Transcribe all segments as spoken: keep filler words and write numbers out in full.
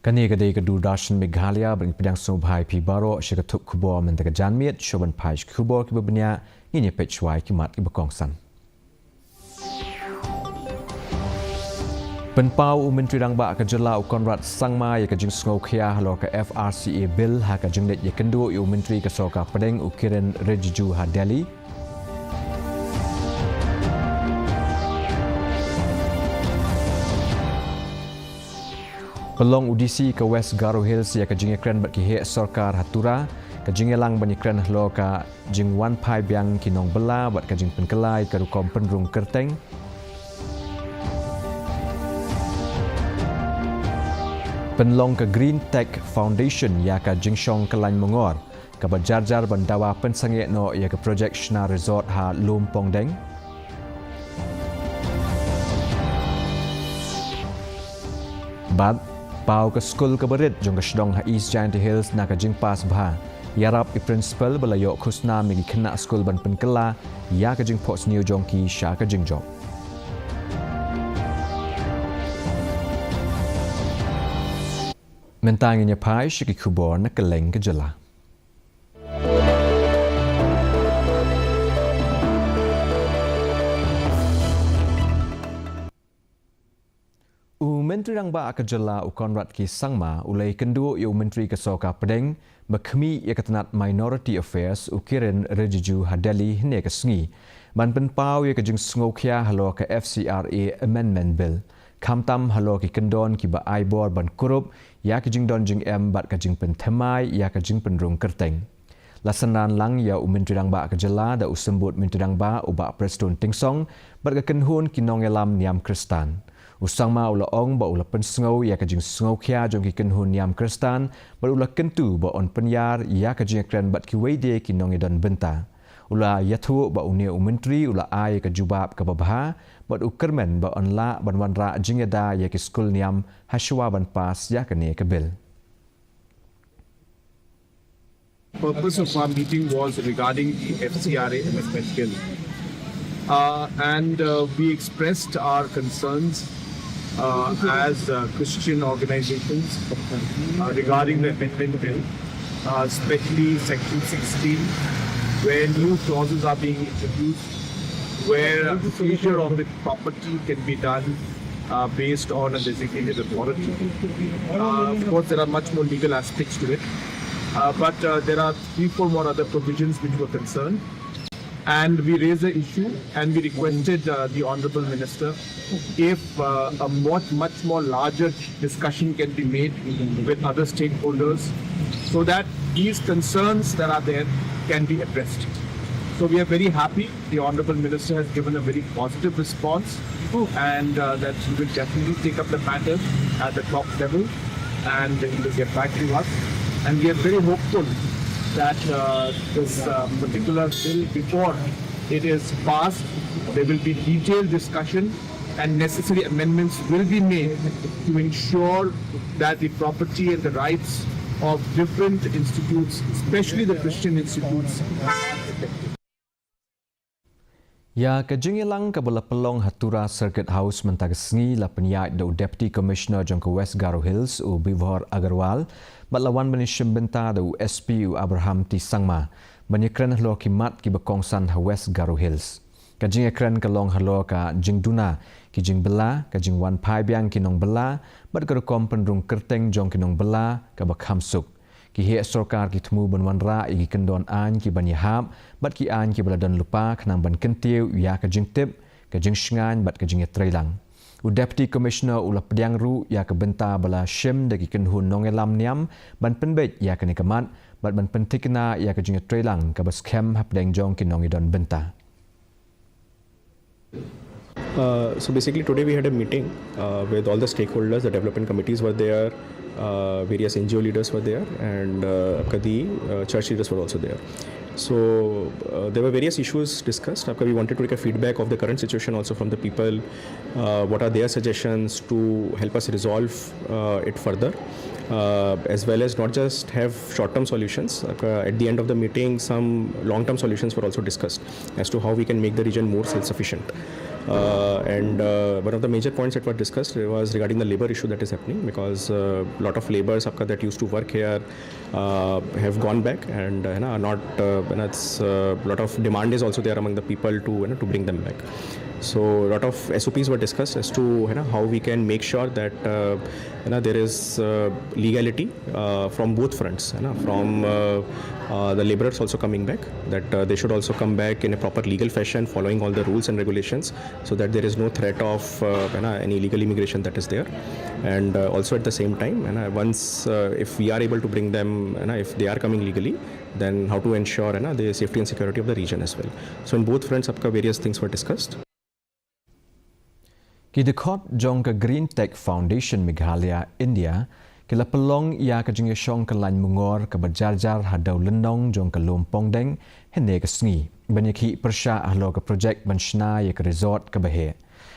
Kane ka dei ka Doordarshan Meghalaya, ban pdiang sngewbha ïa phi baroh sha ka thup khubor mynta ka janmiet. Shuwa ban phai sha ki khubor kiba bniah, ngin ïa peit shuwa ïa ki mat kiba kongsan. Pynpaw u Myntri Rangbah ka jylla u Conrad Sangma ïa ka jingsngewkhia halor ka F R C A Bill ha ka jingleit ïakynduh ïa u Myntri ka Sorkar Pdeng u Kiren Rijiju ha Delhi. Pynlong u D C ka West Garo Hills ïa ka jingïakren bad ki heh sorkar ha Tura, ka jingïalang ban ïakren halor ka jingwan phai biang ki nongbylla bad ka jingpynkylla ïa ka rukom pynrung kyrteng. Pynlong ka Green Tech Foundation ïa ka jingshong kyllaiñ mongor, kaba jar jar ban dawa pynsangeh noh ïa ka projek shna resort ha Lum Pongdeng. Bad paw ka skul kaba rit jong ka shnong ha East Jaintia Hills na ka jingpass bha. Ïarap ïa i principal ba la ïoh khusnam ïa ki khynnah skul ban pynkylla ïa ka jingphohsniew jong ki sha ka jingjop. Mynta ngin ïa phai sha ki khubor na kylleng ka jylla. U Myntri Rangbah ka jylla u Conrad K Sangma u la ïakynduh ïa u Myntri ka Sorkar Pdeng ba khmih ïa ka tnat Minority Affairs u Kiren Rijiju ha Delhi hynne ka sngi, ban pynpaw ïa ka jingsngewkhia halor ka F C R A Amendment Bill, khamtam halor ki kyndon kiba ai bor ban kurup ïa ki jingdon jingem bad ka jingpynthymmai ïa ka jingpynrung kyrteng. La synran lang ïa u Myntri Rangbah ka jylla da u Symbud Myntri Rangbah u Bah Prestone Tynsong bad ka kynhun ki nongïalam niam Khristan. U Sangma u la ong ba u la pynsngew ïa ka jingsngewkhia jong ki kynhun niam Khristan bad u la kyntu ba un pynïar ïa ka jingïakren bad kiwei de ki nongïadon bynta. U la ïathuh ba une u Myntri u la ai ïa ka jubab kaba bha bad u kyrmen ba un lah ban wanrah jingïada ïa ki skul niam ha shuwa ban pass ïa kane ka bill. Purpose of our meeting was regarding the F C R A Amendment Bill. Uh, and uh, we expressed our concerns uh, as uh, Christian organizations uh, regarding the Amendment Bill, uh, especially Section sixteen, where new clauses are being introduced, where seizure of the property can be done uh, based on a designated authority. Uh, of course, there are much more legal aspects to it, uh, but uh, there are three, four more other provisions which were concerned. And we raised the issue and we requested uh, the Honorable Minister if uh, a much, much more larger discussion can be made with other stakeholders so that these concerns that are there can be addressed. So we are very happy. The Honorable Minister has given a very positive response and uh, that he will definitely take up the matter at the top level and he will get back to us. And we are very hopeful that uh, this uh, particular bill, before it is passed, there will be detailed discussion and necessary amendments will be made to ensure that the property and the rights of different institutes, especially the Christian institutes, are protected. Ïa ka jingïalang kaba la pynlong ha Tura Circuit House mynta ka sngi la pynïaid da u Deputy Commissioner jong ka West Garo Hills u Bibhor Agarwal bad la wan ban ïashim bynta da u S P u Abraham T Sangma ban ïakren halor ki mat kiba kongsan ha West Garo Hills. Ka jingïakren ka long halor ka jingduna ki jingbylla, ka jingwan phai biang ki nongbylla bad ka rukom pynrung kyrteng jong ki nongbylla kaba kham suk. Ki heh sorkar ki thmu ban wanrah ïa ki kyndon aiñ kiban ïahap bad ki aiñ kiba la don lypa khnang ban kyntiew ïa ka jingtip, ka jingshngaiñ bad ka jingïatreilang. U Deputy Commissioner u la pdiang ruh ïa ka bynta ba la shim da ki kynhun nongïalam niam ban pynbeit ïa kane ka mat bad ban pynthikna ïa ka jingïatreilang kaba skhem hapdeng jong ki nongïadon bynta. Uh, so basically today we had a meeting uh, with all the stakeholders. The development committees were there, uh, various N G O leaders were there, and uh, आपका the uh, church leaders were also there. So uh, there were various issues discussed. आपका, we wanted to take a feedback of the current situation also from the people. Uh, what are their suggestions to help us resolve uh, it further? Uh, as well as not just have short-term solutions. आपका, at the end of the meeting, some long-term solutions were also discussed as to how we can make the region more self-sufficient. Uh, and uh, one of the major points that were discussed was regarding the labor issue that is happening, because a uh, lot of labour, sabka that used to work here uh, have gone back and uh, are not, uh, you know, it's a uh, lot of demand is also there among the people to, you know, to bring them back. So a lot of S O Ps were discussed as to, you know, how we can make sure that uh, you know, there is uh, legality uh, from both fronts, you know, from uh, uh, the laborers also coming back, that uh, they should also come back in a proper legal fashion, following all the rules and regulations, so that there is no threat of uh, you know, any illegal immigration that is there. And uh, also at the same time, you know, once uh, if we are able to bring them, you know, if they are coming legally, then how to ensure, you know, the safety and security of the region as well. So in both fronts, sabka various things were discussed. Ki dkhot jong ka Green Tech Foundation Meghalaya, India, ki la pynlong ïa ka jingïashong ka lain mungor kaba jarjar ha Dewlynnong jong ka Lum Pongdeng hynne ka sngi ban ïakhih pyrshah halor ka projek ban shna ïa ka resort kaba heh.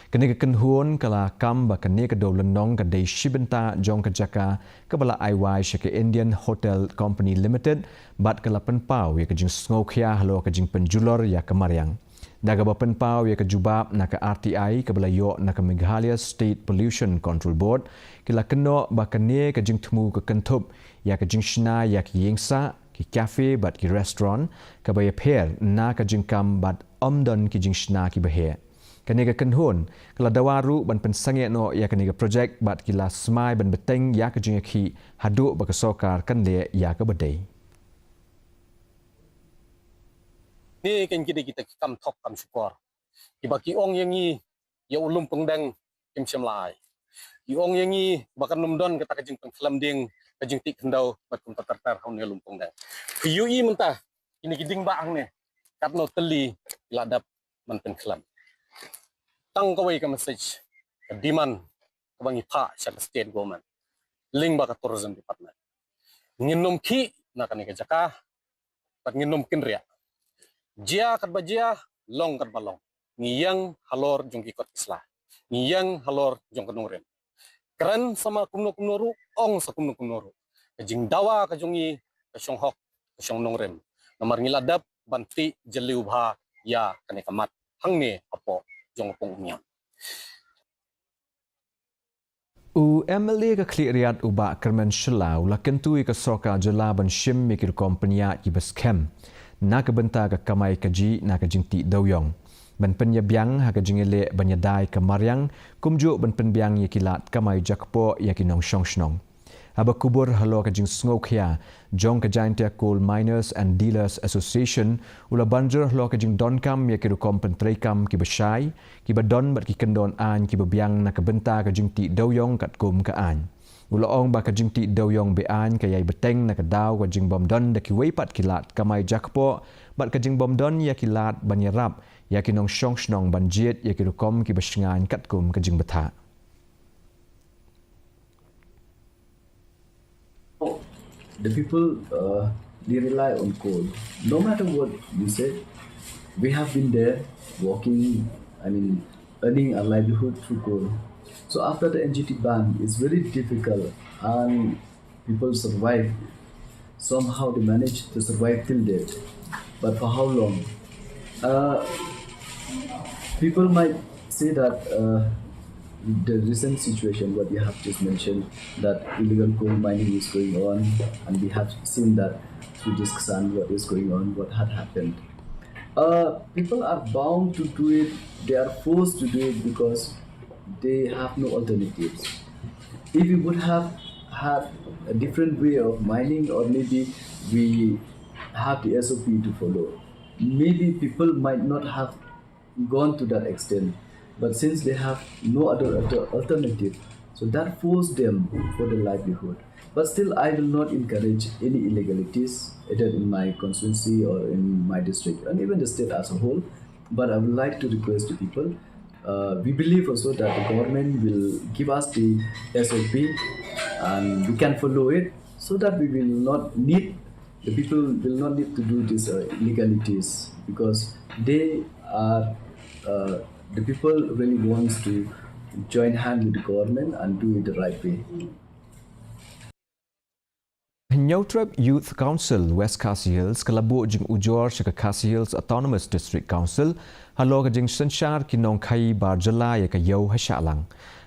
Kane ka kynhun ka la kam ba kane ka Dewlynnong ka dei shi bynta jong ka jaka kaba la ai wai sha ka Indian Hotel Company Limited bad ka la pynpaw ïa ka jingsngewkhia halor ka jingpynjulor ïa ka mariang. Da kaba pynpaw ïa ka jubab na ka R T I kaba la ïoh na ka Meghalaya State Pollution Control Board, ki la kynnoh ba kane ka jingthmu ka kynthup ïa ka jingshna ïa ki ïing sah, ki cafe bad ki restaurant, kaba ïapher na ka jingkam bad ym don ki jingshna kiba heh. Kane ka kynhun ka la dawa ruh ban pynsangeh noh ïa kane ka projek bad ki la smai ban bteng ïa ka jingïakhih haduh ba ka sorkar kan leh ïa kaba dei. Te kein ki dei kita ki kam thok kam shukor kiba ki ong ïa ngi ïa u Lum Pongdeng kim shym la ai. Ki ong ïa ngi ba kan ym don kata ka jingpynkhlem dieng, ka jingtih khyndew bad kumta ter ter ha une u Lum Pongdeng. Ki ïohi mynta kine ki dieng ba hangne katno tylli ki la dep ban pynkhlem. Tang kawei ka message, ka demand kaba ngi phah sha ka state government lyngba ka tourism department. Ngin ym khih na kane ka jaka bad ngin ym kynriah. Jia katba jia, long katba long, ngi ïeng halor jong ki kot ki sla, ngi ïeng halor jong ka nongrim. Kren sa ma kumno kumno ruh, ong sa kumno kumno ruh, ka jingdawa ka jong ngi ka shong hok, ka shong nongrim. Namar ngi la dep ban tih jylliew bha ïa kane ka mat hangne hapoh jong ka pung Umïam. U M L A ka Khliehriat u Bah Kyrmen Shylla u la kyntu ïa ka sorkar jylla ban shim ïa ki rukom pynïaid kiba skhem na ka bynta ka kamai kajih na ka jingtih dewïong, ban pynïabiang ha ka jingïaleh ban ïada ïa ka mariang, kumjuh ban pynbiang ïa ki lad kamai jakpoh ïa ki nongshong shnong. Haba kubur halor ka jingsngewkhia jong ka Jaintia Coal Miners and Dealers Association, u la ban jur halor ka jingdonkam ïa ki rukom pyntreikam kiba shai, kiba don bad ki kyndon aiñ kiba biang na ka bynta ka jingtih dewïong katkum ka aiñ. U la ong ba ka jingtih dewïong be-aiñ ka ïai bteng na ka daw ka jingbym don da kiwei pat ki lad kamai jakpoh bad ka jingbym don ïa ki lad ban ïarap ïa ki nongshong shnong ban jied ïa ki rukom kiba shngaiñ katkum ka jingbthah. The people uh, they rely on coal. No matter what you say, we have been there working, I mean, earning our livelihood through coal. So after the N G T ban, it's very difficult and people survive. Somehow they manage to survive till date. But for how long? Uh, people might say that uh, the recent situation, what you have just mentioned, that illegal coal mining is going on, and we have seen that through this Xan, what is going on, what had happened. Uh, people are bound to do it, they are forced to do it because they have no alternatives. If we would have had a different way of mining, or maybe we have the S O P to follow, maybe people might not have gone to that extent. But since they have no other alter- alternative, so that forced them for the livelihood. But still, I will not encourage any illegalities, either in my constituency or in my district, and even the state as a whole. But I would like to request the people, uh, we believe also that the government will give us the S O P and we can follow it, so that we will not need, the people will not need to do these uh, illegalities, because they are, uh, the people really wants to join hand with the government and do it the right way. Hynñiewtrep Youth Council West Khasi Hills ka la buh jingujor sha ka Khasi Hills Autonomous District Council halor ka jingsynshar ki nongkhaii bar jylla ïa ka ïew ha Shahlang.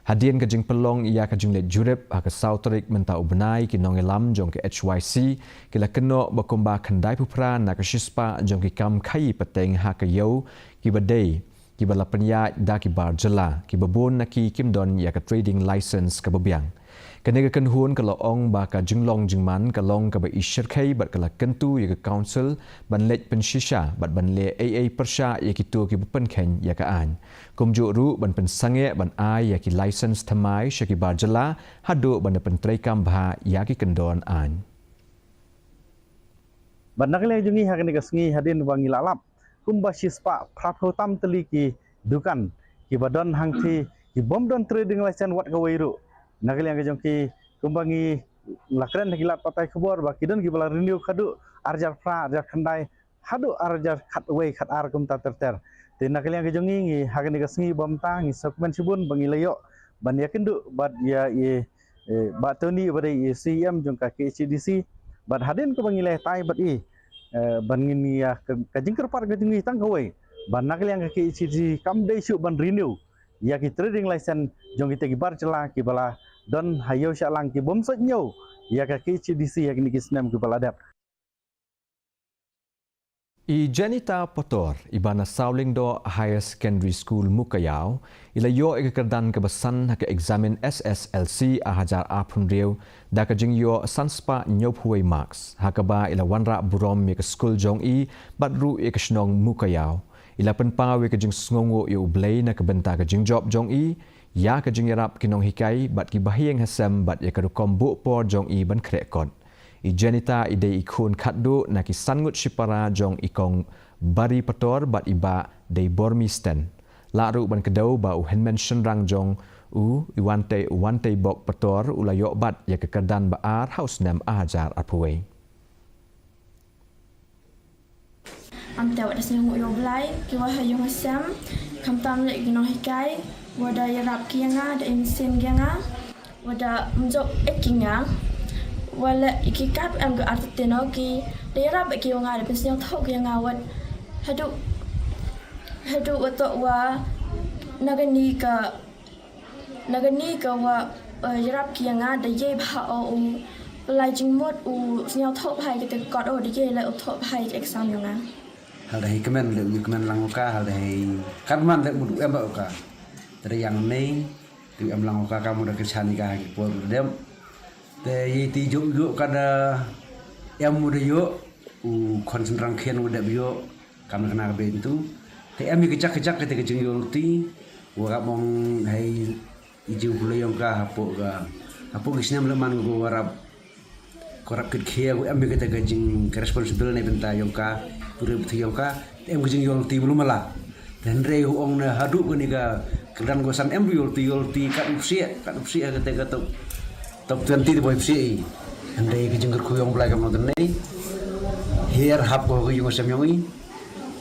Hadien ka jingpynlong ïa ka jingleit jurip ha ka saw tarik mynta u bnai, ki nongïalam jong ka H Y C ki la kynnoh ba kumba khyndaiphew phra na ka shispah jong ki kam khaii pateng ha ka ïew kiba dei kiba la pynïaid da ki bar jylla, kiba bun na ki kim don ïa ka trading license kaba biang. Kane ka kynhun ka la ong ba ka jinglong jingman ka long kaba i shyrkhei bad ka la kyntu ïa ka council ban leit pynshisha bad ban leh ei ei pyrshah ïa kito kiba pynkheiñ ïa ka aiñ. Kumjuh ruh ban pynsangeh ban ai ïa ki license thymmai sha ki bar jylla haduh ban da pyntreikam bha ïa ki kyndon aiñ. Bad na ka liang jong ngi ha kane ka sngi hadien ba ngi la lap kumba shispah phraphew tam tylli ki dukan kiba don hangthie ki bym don trading license wat kawei ruh. Na ka liang ka jong ki, kumba ngi la kren ha ki lad pathai khubor ba ki don kiba la renew haduh arhajar phra, arhajar khyndai, haduh arhajar khatwei khatar kumta ter ter. Te na ka liang ka jong ngi, ngi ha kane ka sngi ba mynta ngi sngewkmen shibun ba ngi la ïoh ban ïakynduh bad ïa i, eh, Bah Tony ba dei i C E M jong ka K H A D C, bad hadien kaba ngi la ïatai bad i, eh, ban ngin ïa ka, ka jingkyrpad ka jong ngi tang kawei ba na ka liang ka K H A D C kam dei shuh ban renew ïa ki trading license jong kita ki bar jylla kiba la don ha ïew Shahlang ki bym sot ñiew ïa ka K H A D C ha kine ki snem kiba la dep. I Jenita Pator, iba na Sawlyngdoh Higher Secondary School Mowkaiaw, i la ïoh ïa ka kyrdan kaba san ha ka eksamin S S L C arhajar arphew hynriew da ka jingïoh sanspah hynñiewphew wei marks, ha kaba i la wanrah burom ïa ka skul jong i bad ruh ïa ka shnong Mowkaiaw. I la pynpaw ïa ka jingsngewnguh ïa U Blei na ka bynta ka jingjop jong i, ïa ka jingïarap ki nonghikai bad ki bahaïing hasem bad ïa ka rukom buh por jong i ban khreh kot. I Jenita i dei i khun khatduh na ki san ngut shipara jong i kong Bari Pator bad i bah Deibormi Sten. Lah ruh ban kdew ba u hynmen shynrang jong u, i Wantei, Wanteibok Pator, u la ïoh bat ïa ka kyrdan ba ar ha u snem arhajar arphew wei. Am te wat da sngewnguh ïa U Blei, ki bahaïing hasem, khamtam leh ki nonghikai, wat da ïarap ki ïa nga, da im sien ki ïa nga, wat da ym jop ïa ki ïa nga, wat leh ïa ki kat em ka artatien ki, da ïarap ïa ki ïa nga, da pynsngewthuh ki ïa nga, wat haduh, haduh wat toh wa na kane ka Na kane ka wa, eh, ïarap ki ïa nga da ïai bha o u pynlait jingmut u sngewthuh bha ïa kita ki kot o da ïai leh u thoh bha ïa ka exam ïa nga. Hal da hei kmen leh u kmen lang o ka, hal da hei katman leh mut u em ba o ka. Te da ïang nei, te u em lang o ka ka mut da kyrshan ïa ka ha ki por u dep. Te ïai ti jop jop ka da em u da ïoh, u khon shynrang khian u dep ïoh. Kam na kane ka bynta te em i ka jak ka jak kata ka jingïoh lynti, wa ka mong hei i jingpule yong ka hapoh ka, hapoh ki snem lehman ko warap, ko rap kit khia ko em i kata ka jing ka responsible na bynta yong ka, pure bthi yong ka, te em ka jingïoh lynti bulu mala. Te hynrei u ong na haduh kane ka kyrdan ko san em ïoh lynti, ïoh lynti kat u psiah, kat u psiah kata ka top, top twenty te boi psiah i. Hynrei ka jingkyrkhu yong Blai kam nong tynne. Hiar hap ko ka yung sem yong i.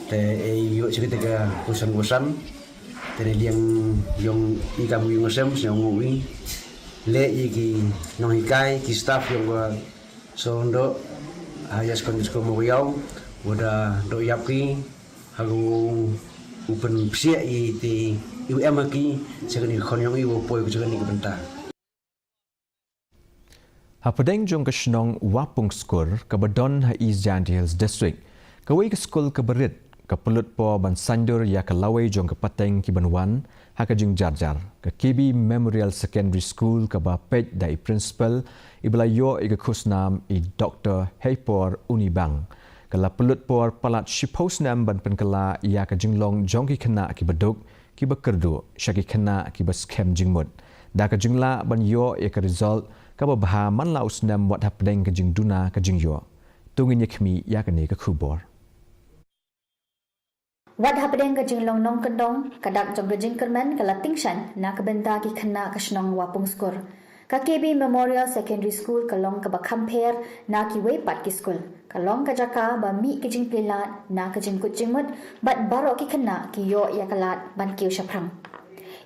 Te ei ïoh shi kata ka kusan kusan. Te ne liang yong i kam yung sem sñiaw ngu i. Le i ki nonghikai, ki staff yong ka Sawlyngdoh Higher Secondary School Mowkaiaw, wa da doh ïap ki ha u pynpsiah i te i u em ha ki sha kane ka khon yong i wa poi ka sha kane ka bynta. Hapdeng jong ka shnong Wapung Skur kaba don ha East Jaintia Hills District, kawei ka skul kaba rit ka pynlut por ban saiñdur ïa ka lawei jong ka pateng ki ban wan ha ka jingjarjar. Ka K B Memorial Secondary School kaba peit da i principal iba la ïoh ïa ka khusnam i Doktor Heipor Unibang, ka la pynlut por palat shiphew snem ban pynkylla ïa ka jinglong jong ki khynnah kiba duk, kiba kyrduh, sha ki khynnah kiba skhem jingmut. Da ka jinglah ban ïoh ïa ka result kaba bha man la u snem wat hapdeng ka jingduna ka jingïoh. To ngin ïa khmih ïa kane ka khubor. Wat hapdeng ka jinglong nongkyndong, ka dak jong ka jingkyrmen ka la tyngshaiñ na ka bynta ki khynnah ka shnong Wapung Skur. Ka K B Memorial Secondary School ka long kaba kham pher na kiwei pat ki skul. Ka long ka jaka ba mih ka jingplie lad na ka jingkut jingmut bad baroh ki khynnah ki ïoh ïa ka lad ban kiew shaphrang.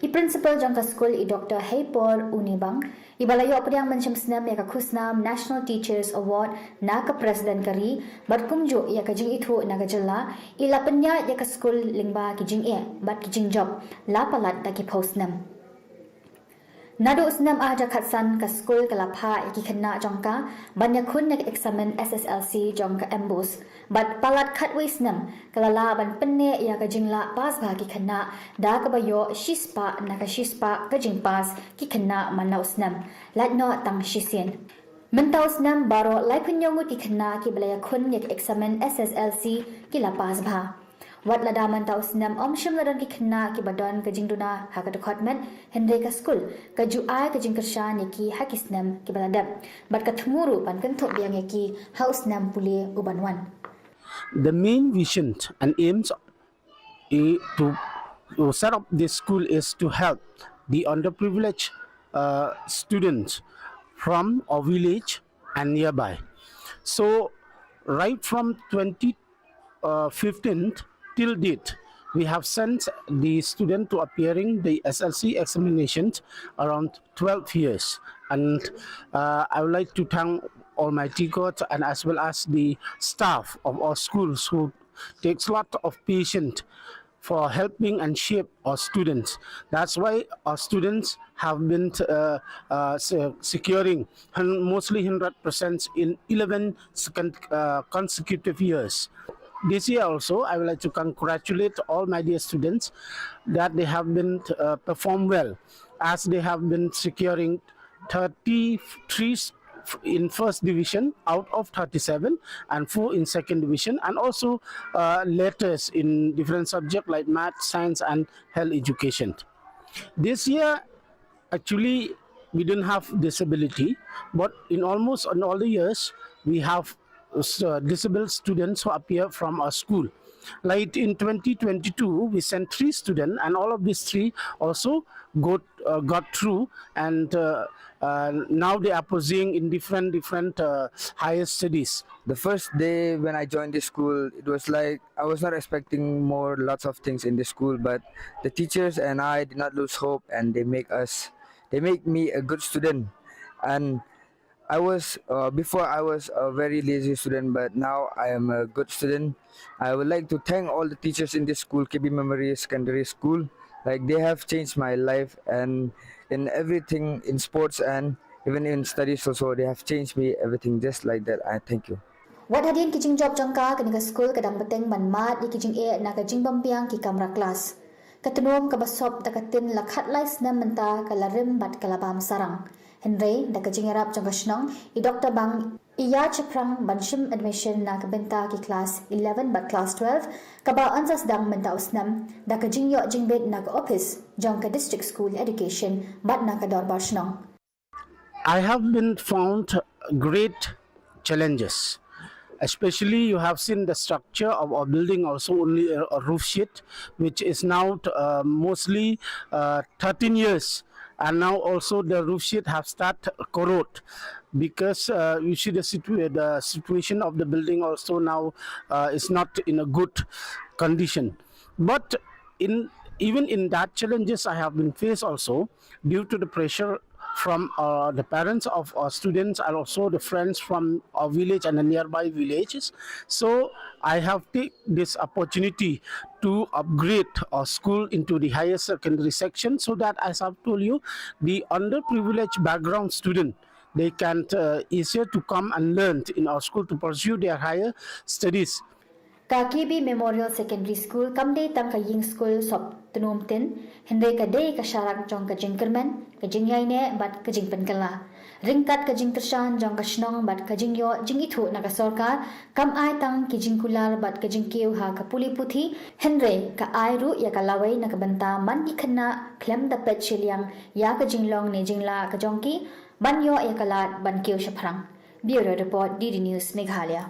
I Principal jong ka skul, i Doctor Heipor Unibang, iba la ïoh pdiang mynshem snem ïa ka khusnam National Teachers Award na ka President ka ri, bad kumjuh ïa ka jingithuh na ka jylla, i la pynïaid ïa ka skul lyngba ki jingeh bad ki jingjop la palat da ki phew snem. Naduh u snem ar hajar khatsan, ka skul ka la phah ïa ki khynnah jong ka ban ïakhun ïa ka eksamin S S L C jong ka MBOSE. Bad palat khatwei snem, ka la lah ban pynneh ïa ka jinglah pass bha ki khynnah da kaba ïoh shispah na ka shispah ka jingpass ki khynnah man la u snem, lait noh tang shisien. Mynta u snem baroh laiphew hynñiew ngut ki khynnah kiba la ïakhun ïa ka eksamin S S L C ki la pass bha. Wat lada mynta u snem ym shym la don ki khynnah kiba don ka jingduna ha ka dkhot met, hynrei ka skul ka ju ai ka jingkyrshan ïa ki ha ki snem kiba la dep, bad ka thmu ruh ban kynthup biang ïa ki ha u snem pule u ban wan. The main vision and aims i-, to, to set up this school is to help the underprivileged, uh, students from our village and nearby. So, right from twenty, uh, fifteen till date, we have sent the student to appearing the S L C examinations around twelve years. And, uh, I would like to thank Almighty God and as well as the staff of our schools who takes lot of patience for helping and shape our students. That's why our students have been, uh, uh, se-, securing hun-, mostly hundred percent in eleven second, uh, consecutive years. This year also, I would like to congratulate all my dear students that they have been, uh, performed well, as they have been securing thirty-three f-, in first division out of thirty-seven, and four in second division, and also, uh, letters in different subject like math, science, and health education. This year, actually, we didn't have disability, but in almost in all the years, we have, uh, disabled students who appear from our school. Like in twenty twenty-two, we sent three students, and all of these three also got, uh, got through, and, uh, uh, now they are pursuing in different, different, uh, higher studies. The first day when I joined this school, it was like I was not expecting more lots of things in this school, but the teachers and I did not lose hope, and they make us, they make me a good student. And I was, uh, before I was a very lazy student, but now I am a good student. I would like to thank all the teachers in this school, K B Memorial Secondary School. Like, they have changed my life, and in everything, in sports and even in studies also, they have changed me everything just like that. I thank you. Wat hadien ki jingjop jong ka, kane ka skul ka dang bteng ban mad ïa ki jingeh na ka jingbymbiang ki kamra klas. Ka tnum kaba sop da ka tin la khatlai snem mynta ka la rim bad ka la bam sarang. Hynrei da ka jingïarap jong ka shnong, i Doctor Bang i ïa shaphrang ban shim admission na ka bynta ki klas eleven bad klas twelve, kaba yn sa sdang mynta u snem, da ka jingïoh jingbit na ka ophis jong ka District School Education bad na ka dorbar shnong. I have been found great challenges. Especially, you have seen the structure of our building, also only a, a roof sheet, which is now, uh, mostly, uh, thirteen years, and now also the roof sheet have start corrode, because, uh, you see the situa-, the situation of the building also now, uh, is not in a good condition. But in, even in that challenges I have been faced also, due to the pressure from, uh, the parents of our students and also the friends from our village and the nearby villages. So I have take this opportunity to upgrade our school into the higher secondary section, so that, as I've told you, the underprivileged background student, they can, uh, easier to come and learn in our school to pursue their higher studies. Ka K B Memorial Secondary School kam dei tang ka ïing skul sop tnum tin, hynrei ka dei ka sharak jong ka jingkyrmen, ka jingïaineh bad ka jingpynkylla. Ryngkat ka jingkyrshan jong ka shnong bad ka jingïoh jingithuh na ka sorkar, kam ai tang ki jingkular bad ka jingkiew ha ka pule puthi, hynrei ka ai ruh ïa ka lawei na ka bynta man ki khynnah khlem da peit shiliang ïa ka jinglong ne jinglah ka jong ki, ban ïoh ïa ka lad ban kiew shaphrang. Bureau Report, D D News Meghalaya.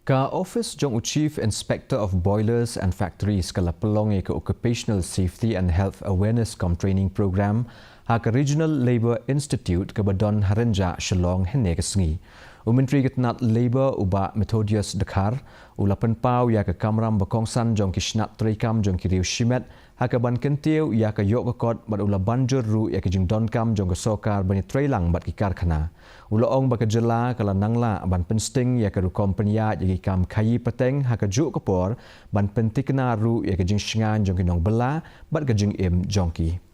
Ka ophis jong u Chief Inspector of Boilers and Factories ka la pynlong ïa ka Occupational Safety and Health Awareness cum Training Program ha ka Regional Labour Institute kaba don ha rynjah Shillong hynne ka sngi. U Myntri ka tnat Labour u Bah Methodius Dkhar u la pynpaw ïa ka kamram ba kongsan jong ki shnat treikam jong ki riew shimet ha kaban kyntiew ïa ka ïoh ka kot bad u la ban jur ruh ïa ka jingdonkam jong ka sorkar ban ïatreilang bad ki karkhana. U la ong ba ka jylla ka la nang lah ban pynsting ïa ka rukom pynïaid ïa ki kam khaïi pateng ha kajuh ka por ban pyntikna ruh ïa ka jingshngaiñ jong ki nongbylla bad ka jingim jong ki.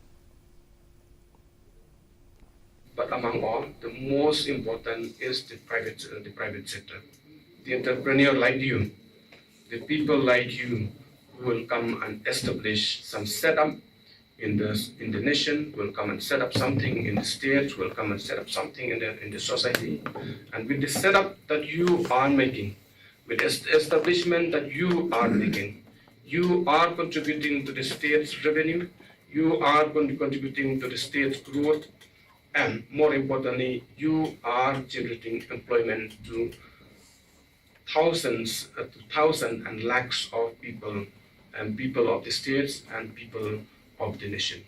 But among all, the most important is the private, uh, the private sector, the entrepreneur like you, the people like you who will come and establish some setup in the in the nation, will come and set up something in the state, will come and set up something in the in the society, and with the setup that you are making, with the establishment that you are making, you are contributing to the state's revenue, you are contributing to the state's growth, and more importantly, you are generating employment to thousands, uh, to thousands and lakhs of people, and people of the states and people of the nation.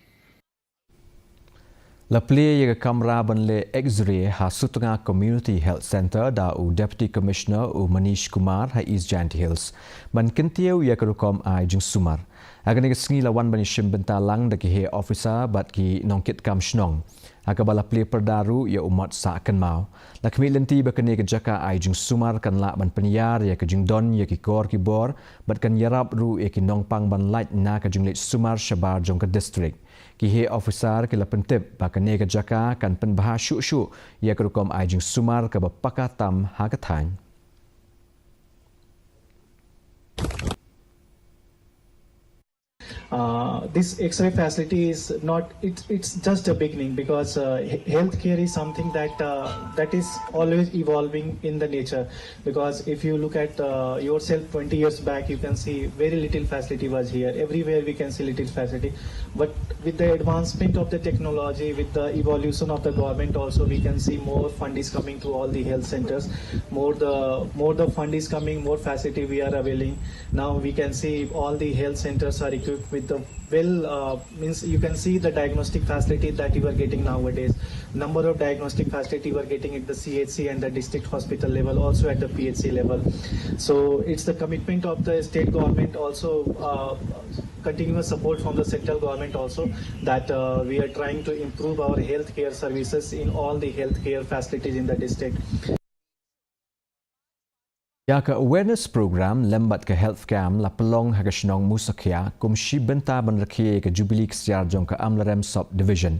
La plie ïa ka kamra ban leh X-ray ha Sutnga Community Health Centre da u Deputy Commissioner u Manish Kumar ha East Jaintia Hills ban kyntiew ïa ka rukom ai jingsumar. Ha kane ka sngi la wan ban ïashim bynta lang da ki heh officer bad ki nongkitkam shnong. Ha kaba la plie pyrda ruh ïa u mot sah kynmaw. La khmih lynti ba kane ka jaka ai jingsumar kan lah ban pynïar ïa ka jingdon ïa ki kor ki bor bad kan ïarap ruh ïa ki nongpang ban lait na ka jingleit sumar shabar jong ka district. Ki heh officer ki la pyntip ba kane ka jaka kan pynbha shuh shuh ïa ka rukom ai jingsumar kaba paka tam ha ka thaiñ. Uh, this X-ray facility is not, it, it's just a beginning, because uh, he- healthcare is something that uh, that is always evolving in the nature. Because if you look at uh, yourself twenty years back, you can see very little facility was here. Everywhere we can see little facility, but with the advancement of the technology, with the evolution of the government also, we can see more fund is coming to all the health centers. More the more the fund is coming, more facility we are availing. Now we can see all the health centers are equipped with the well, uh, means you can see the diagnostic facility that you are getting nowadays. Number of diagnostic facility you are getting at the C H C and the district hospital level, also at the P H C level. So it's the commitment of the state government also, uh, continuous support from the central government also, that uh, we are trying to improve our healthcare services in all the healthcare facilities in the district. Ïa ka awareness program lem bad ka health camp la pynlong ha ka shnong Musakhia kum shi bynta ban rakhe ïa ka jubili ksiar jong ka Amlarem Sub Division.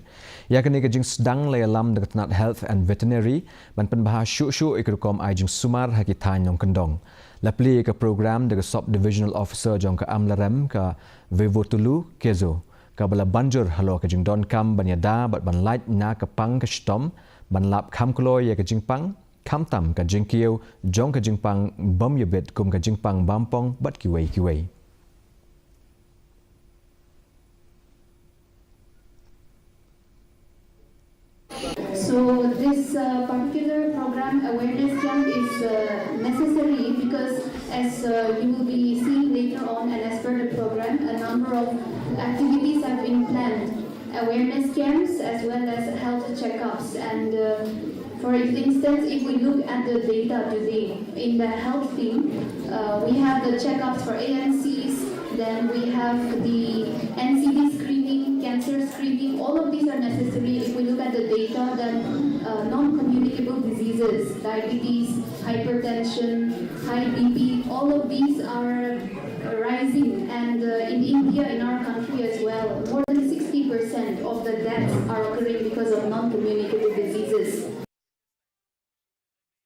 Ïa kane ka jingsdang la ïalam da ka tnat Health and Veterinary ban pynbha shuh shuh ïa ka rukom ai jingsumar ha ki thaiñ nongkyndong. La plie ïa ka program da ka Sub Divisional Officer jong ka Amlarem, ka Vevotulu Kezo, kaba la ban jur halor ka jingdonkam ban ïada bad ban lait na ka pang ka shitom, ban lap kham kloi ïa ka jingpang, khamtam ka jingkiew jong ka jingpang bym ïabit kum ka jingpang bampong bad kiwei kiwei. So this uh, particular program, awareness camp, is uh, necessary because, as uh, you will be seeing later on and as per the program, a number of activities have been planned. Awareness camps as well as health checkups. And uh, for instance, if we look at the data today in the health team, uh, we have the checkups for A N Cs, then we have the N C D screening, cancer screening. All of these are necessary. If we look at the data, then uh, non-communicable diseases, diabetes, hypertension, high B P, all of these are rising, and uh, in India, in our country as well, more than sixty percent of the deaths are occurring because of non-communicable diseases.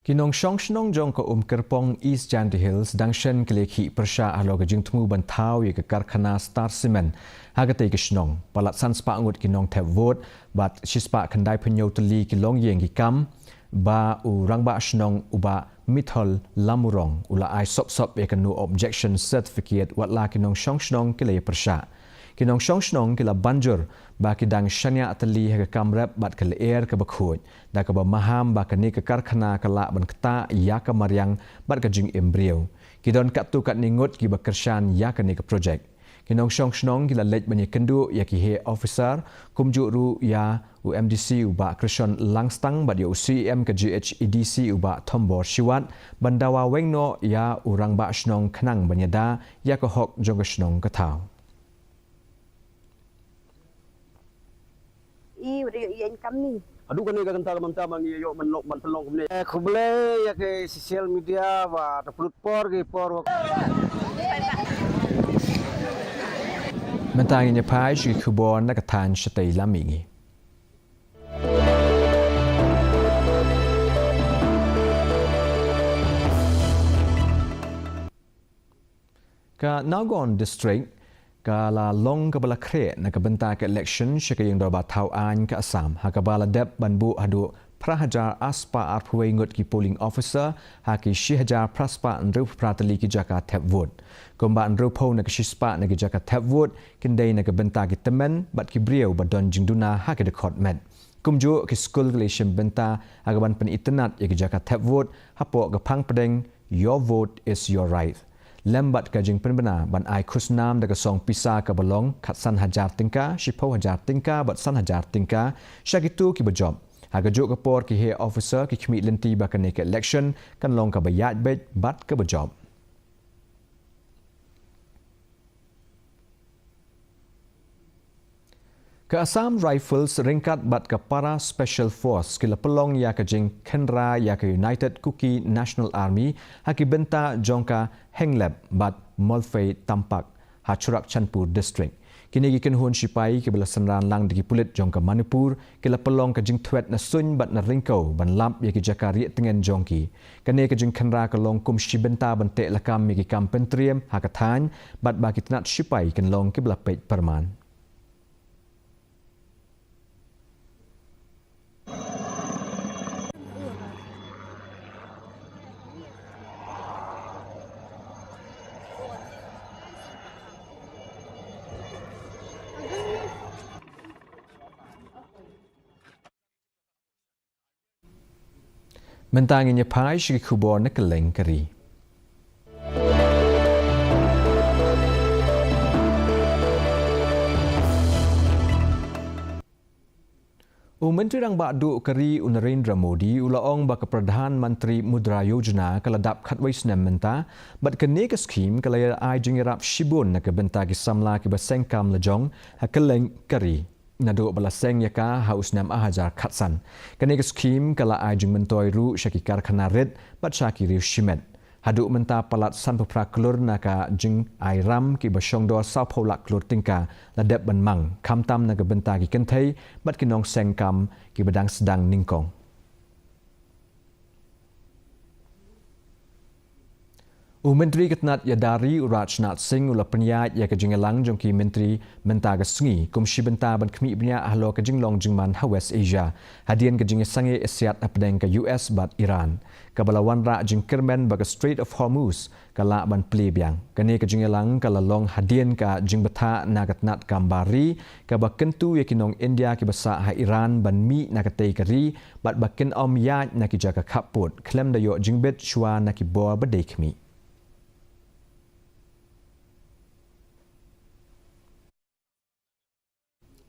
Ki nongshong shnong jong ka Umkyrpong, East Jaintia Hills, dang shen ki la ïakhih pyrshah halor ka jingthmu ban thaw ïa ka karkhana Star Cement ha katei ka shnong. Palat san spah ngut ki nongthep vote bad shi spah khyndai phew hynñiew tylli ki longïing ki kam ba u rangbah shnong u Bah Mithol Lamurong u la ai sop sop ïa ka no objection certificate, wat la ki nongshong shnong ki la ïa pyrshah. Ki nongshong shnong ki la ban jur ba ki dang shaniah tylli ha ka kam rep bad ka lyer kaba khuid, da kaba maham ba kane ka karkhana ka lah ban ktah ïa ka mariang bad ka jingim briew. Ki don katto katne ngut kiba kyrshan ïa kane ka projek. Ki nongshong shnong ki la leit ban ïakynduh ïa ki heh officer, kumjuh ruh ïa u M D C u Bah Krishon Langstang bad ïa u C E M ka G H A D C u Bah Thombor Shiwat, ban dawa weng noh ïa u rangbah shnong khnang ban ïada ïa ka hok jong ka shnong ka thaw. I wada ïoh ïa income ni. Haduh kane ka kynta ka mynta ma ngi ïoh ban long, ban pynlong kumne. Eh, khublei ïa ki social media ba ta pynlut por ki por. Mynta ngin ïa phai sha ki khubor na ka thaiñ shatei lam mihngi. Ka Nowgon District ka la long kaba la khreh na ka bynta ka election sha ka ïing dorbar thaw aiñ ka Assam, ha kaba la dep ban buh haduh phra hajar arspah arphew wei ngut ki polling officer ha ki shi hajar phra spah hynriewphew phra tylli ki jaka thep vote. Kumba hynriewphew na ki shi spah na ki jaka thep vote kin dei na ka bynta ki tymmen bad ki briew ba don jingduna ha ki dkhot met. Kumjuh ki skul ki la shim bynta ha kaban pynitynnad ïa ki jaka thep vote hapoh ka phang pdeng Your vote is your right. Lem bad ka jingpynbna ban ai khusnam da ka song pisa kaba long khatsan hajar tyngka, shiphew hajar tyngka bad san hajar tyngka sha kito kiba jop. Ha kajuh ka por ki heh officer ki khmih lynti ba kane ka election kan long kaba ïaid beit bad kaba jop. Ka Assam Rifles ryngkat bad ka Para Special Force ki la pynlong ïa ka jingkhynra ïa ka United Kuki National Army ha ki bynta jong ka Henglep bad Molfei Tampak ha Churachandpur District. Kine ki kynhun shipai kiba la synran lang da ki pulit jong ka Manipur ki la pynlong ka jingthwet na suiñ bad na ryngkew ban lap ïa ki jaka rieh tngen jong ki. Kane ka jingkhynra ka long kum shi bynta ban teh lakam ïa ki kam pyntriem ha ka thaiñ bad ba ki tnat shipai kin long kiba la peit pyrman. Mynta ngin ïa phai sha ki khubor na kylleng ka ri. U Myntri Rangbah Duh ka ri u Narendra Modi u la ong ba ka Pradhan Mantri Mudra Yojana ka la dap khatwei snem mynta, bad kane ka skhim ka la ïa ai jingïarap shibun na ka bynta ki samla kiba seng kam lajong ha kylleng ka ri. Naduh ba la seng ïa ka ha u snem ar hajar khatsan. Kane ka skhim ka la ai jingmyntoi ruh sha ki karkhana rit bad sha ki riew shimet. Haduh mynta palat sanphew phra klur na ka jingai ram kiba shongdor sawphew lak klur tyngka la dep ban mang, khamtam na ka bynta ki kynthei bad ki nongseng kam kiba dang sdang nyngkong. U Myntri ka tnat ïada ri u Rajnath Singh u la pynïaid ïa ka jingïalang jong ki myntri mynta ka sngi kum shi bynta ban khmih bniah halor ka jinglong jingman ha West Asia hadien ka jingïasangeh ïasiat hapdeng ka U S bad Iran, kaba la wanrah jingkyrmen ba ka Strait of Hormuz ka lah ban plie biang. Kane ka jingïalang ka la long hadien ka jingbthah na ka tnat kam bar ri kaba kyntu ïa ki nong India kiba sah ha Iran ban mih na katei ka ri bad ba kin ym ïaid na ki jaka khappud khlem da ïoh jingbit shuwa na ki bor ba dei khmih.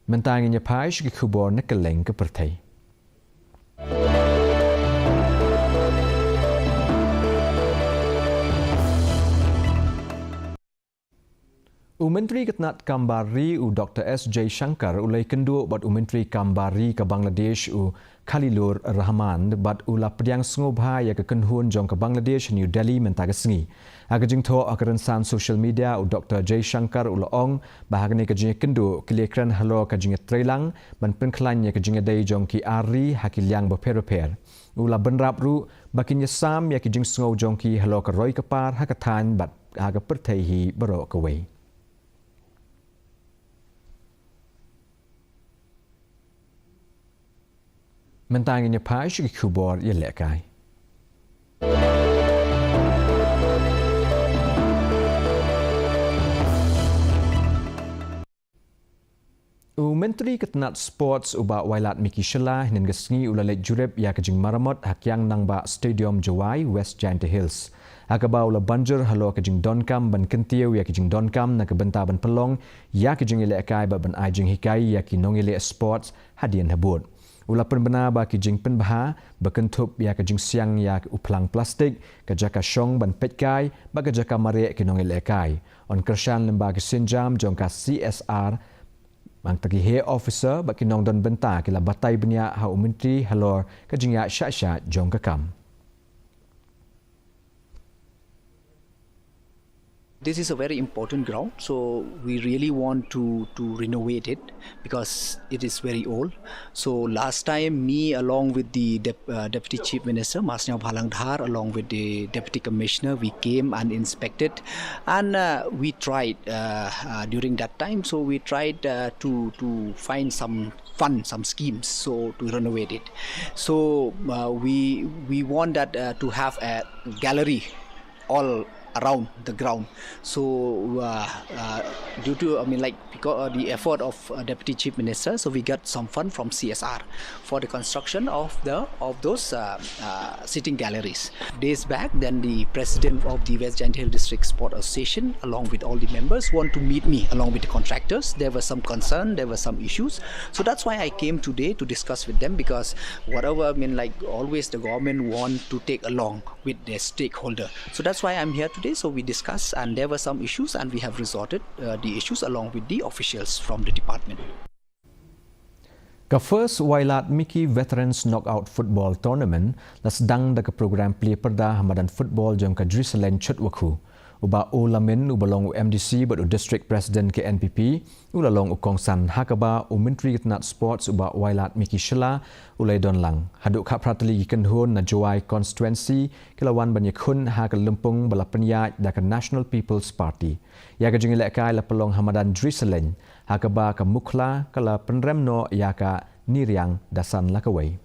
Mynta ngin ïa phai sha ki khubor na kylleng ka pyrthei. U Myntri ka tnat kam bar ri u Doctor S Jaishankar u la ïakynduh bad u Myntri kam bar ri ka Bangladesh u Khalilur Rahman bad u la pdiang sngewbha ïa ka kynhun jong ka Bangladesh ha New Delhi mynta ka sngi. Ha ka jingthoh ha ka rynsan social media u Doctor Jaishankar u la ong ba ha kane ka jingïakynduh ki la ïakren halor ka jingïatreilang ban pynkhlaiñ ïa ka jingïadei jong ki ar ri ha ki liang bapher bapher. U la bynrap ruh ba kin ïasam ïa ki jingsngew jong ki halor ka roi ka par ha ka thaiñ bad ha ka pyrthei hi baroh kawei. Mynta ngin ïa phai sha ki khubor ïalehkai. U Myntri ka tnat Sports u Bah Wailadmiki Shylla hynnin ka sngi u la leit jurip ïa ka jingmaramot ha Kiang Nangbah Stadium Jowai, West Jaintia Hills. Ha kaba u la ban jur halor ka jingdonkam ban kyntiew ïa ka jingdonkam na ka bynta ban pynlong ïa ka jingïalehkai bad ban ai jinghikai ïa ki nongïaleh sports hadien habud. U la pynbna ba ki jingpynbha ba kynthup ïa ka jingsiang ïa u phlang plastik, ka jaka shong ban peitkai bad ka jaka mareh ki nongïalehkai yn kyrshan lyngba ki sienjam jong ka C S R. Nangta ki heh officer bad ki nongdon bynta ki la batai bniah ha u Myntri halor ka jingïaid shah shah jong ka kam. This is a very important ground, so we really want to, to renovate it because it is very old. So last time, me along with the dep- uh, Deputy Chief Minister, Ma Sniawbhalang Dhar, along with the Deputy Commissioner, we came and inspected, and uh, we tried uh, uh, during that time. So we tried uh, to to find some fund, some schemes, so to renovate it. So uh, we we want that uh, to have a gallery all around the ground. So uh, uh, due to, I mean, like, because uh, the effort of uh, Deputy Chief Minister, so we got some fund from C S R for the construction of the of those uh, uh, sitting galleries. Days back, then the president of the West Jaintia Hills District Sport Association, along with all the members, want to meet me along with the contractors. There was some concern, there were some issues. So that's why I came today to discuss with them, because whatever, I mean, like, always the government want to take along with their stakeholder. So that's why I'm here today. So we discuss, and there were some issues, and we have resorted uh, the issues along with the officials from the department. Ka First Wailadmiki Veterans Knockout Football Tournament la sdang da ka program plie pyrda ha madan football jong ka Jriseleng Chutwakhu. U Bah O Lamin, uba long u M D C bad u District President ka N P P, u la long u kongsan, ha kaba u Myntri ka tnat Sports u Bah Wailadmiki Shylla u la ïadon lang. Haduh khatphra tylli ki kynhun na Jowai Constituency ki la wan ban ïakhun ha ka lympung ba la pynïaid da ka National People's Party. Ïa ka jingïalehkai la pynlong ha madan Jriseleng, ha kaba ka Mukhla ka la pynrem noh ïa ka Niriang da san la kawei.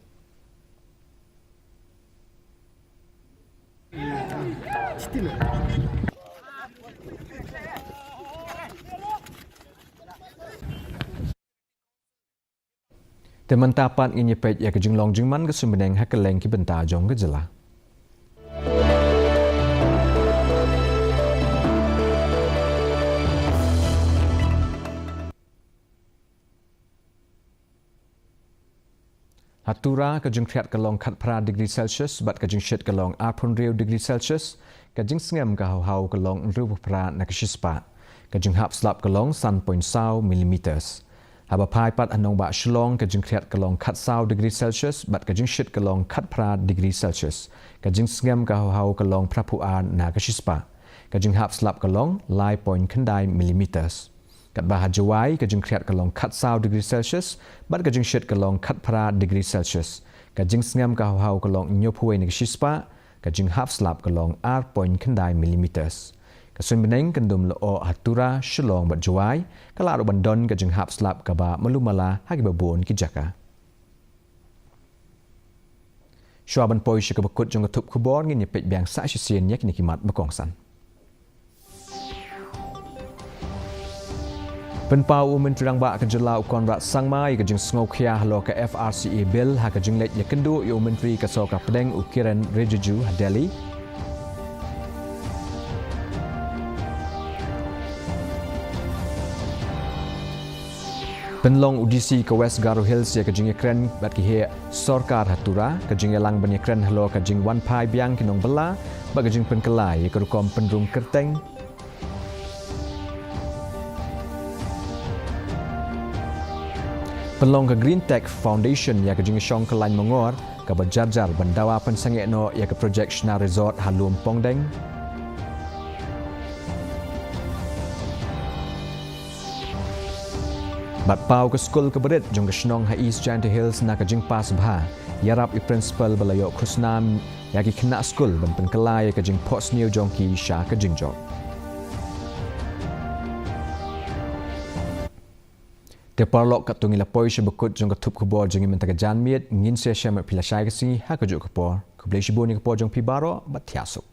Te mynta pat ngin ïa peit ïa ka jinglong jingman ka suiñ bneng ha kylleng ki bynta jong ka jylla. Ha Tura ka jingkhriat ka long khatphra degree Celsius bad ka jingshit ka long arphew hynriew degree Celsius, ka jingsngem ka hawhaw ka long hynriewphew phra na ka shispah. Ka jinghap slap ka long san point saw millimeters. Haba phai pat ha nongbah Shillong ka jingkhriat ka long khatsaw degree Celsius bad ka jingshit ka long khatphra degree Celsius. Ka jingsngem ka hawhaw ka long phraphew ar na ka shispah. Ka jinghap slap ka long lai point khyndai millimeters. Katba ha Jowai ka jingkhriat ka long khatsaw degree Celsius bad ka jingshit ka long khatphra degree Celsius. Ka jingsngem ka hawhaw ka long hynñiewphew wei na ka shispah, ka jinghap slap ka long ar point khyndai millimeters. Ka suiñ bneng kyndum lyoh ha Tura, Shillong bad Jowai ka lah ruh ban don ka jinghap slap kaba malu mala ha kiba bun ki jaka. Shuwa ban poi sha kaba kut jong ka thup khubor, ngin ïa peit biang sa shisien ïa kine ki mat ba kongsan. Pynpaw u Myntri Rangbah ka jylla u Conrad Sangma ïa ka jingsngewkhia halor ka F R C A Bill ha ka jingleit ïakynduh ïa u Myntri ka Sorkar Pdeng u Kiren Rijiju ha Delhi. Pynlong u D C ka West Garo Hills ïa ka jingïakren bad ki heh sorkar ha Tura, ka jingïalang ban ïakren halor ka jingwanphai biang ki nongbylla bad ka jingpynkylla ïa ka rukom pynrung kyrteng. Pynlong ka Green Tech Foundation ïa ka jingïashong kyllain mangor kaba jarjar ban dawa pynsangeh noh ïa ka projek shna resort ha Lum Pongdeng. Bad paw ka skul kaba rit jong ka shnong ha East Jaintia Hills na ka jingpass bha, ïarap ïa u principal ba la ïoh khusnam ïa ki khynnah skul ban pynkylla ïa ka jingphohsniew jong ki sha ka jingjop. Te paralok, katto ngi la poi sha ba kut jong ka thup khubor jong ngi mynta ka janmiet, ngin sa ïashem bad phi lashai ka sngi ha kajuh ka por. Khublei shibun ïa ka por jong phi baroh, bad thiah suk.